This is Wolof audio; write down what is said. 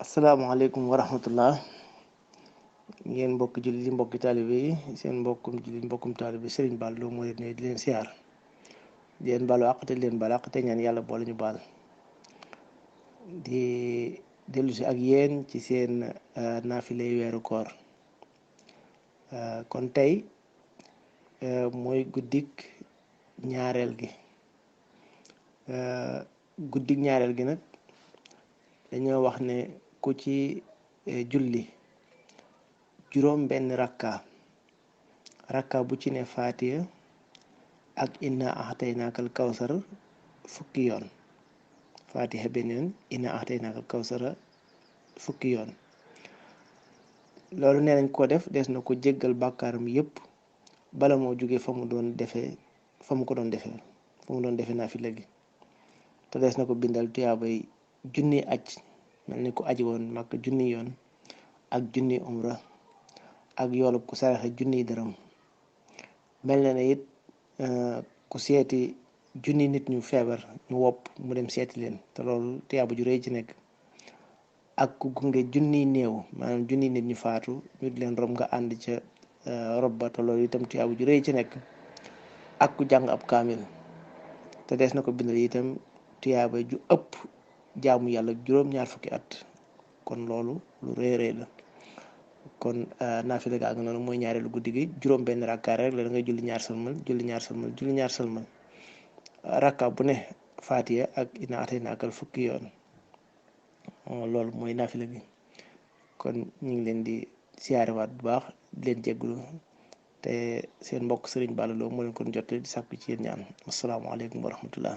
asalaamaaleykum wa rahmatullah ngeen mbokki jullit yi mbokki taalibe yi seen mbokkum jullit mbokkum taalibe Sëriñ Bàlla Loo moo leen ne di leen siyaar di leen baalu àq te leen baal àq te ñaan yàlla boole ñu baal di dellu si ak yéen ci seen naafile weeru koor kon tey mooy guddig ñaareel gi guddig ñaareel gi nag dañoo wax ne ku ci julli juróom benn rakka bu ci ne faatiya ak inna axtaynaakal kawsar fukki yoon faatiha benn yoon inna axtaynaakal kawsara fukki yoon loolu nee nañ ko def des na ko jéggal bàkkaaram yépp bala moo jóge fa mu ko doon defee naafila gi te des na ko bindal tuyaabay junni aj mel ni ku aji woon Makka junni yoon ak junni umra ak yoolub ku saraxe junni dërëm mel na ne it ku seeti junni nit ñu feebar ñu wopp mu dem seeti leen te loolu tuyaaba ju rëy ci nekk ak ku gunge junni néew maanaam junni nit ñu faatu ñu di leen rob nga ànd ca rob ba te loolu itam tuyaaba ju rëy ci nekk ak ku jàng ab kaamil te des na ko bindal itam tuyaaba ju ëpp jaamu yàlla juróom-ñaar fukki at kon loolu lu rëy rëy la kon naafila ga ak noonu mooy ñaareelu guddi gi juróom benn rakka rek la da ngay julli ñaar sëlmal rakka bu ne faatiya ak inna ataynaakal fukki yoon loolu mooy naafila gi kon ñu ngi leen di siyaarewaat bu baax di leen jégglu te seen mbokk Sëriñ Bàlla Loo moo leen kon jottali di sàkku ci yéen ñaan asalaamaaleykum wa rahmatullah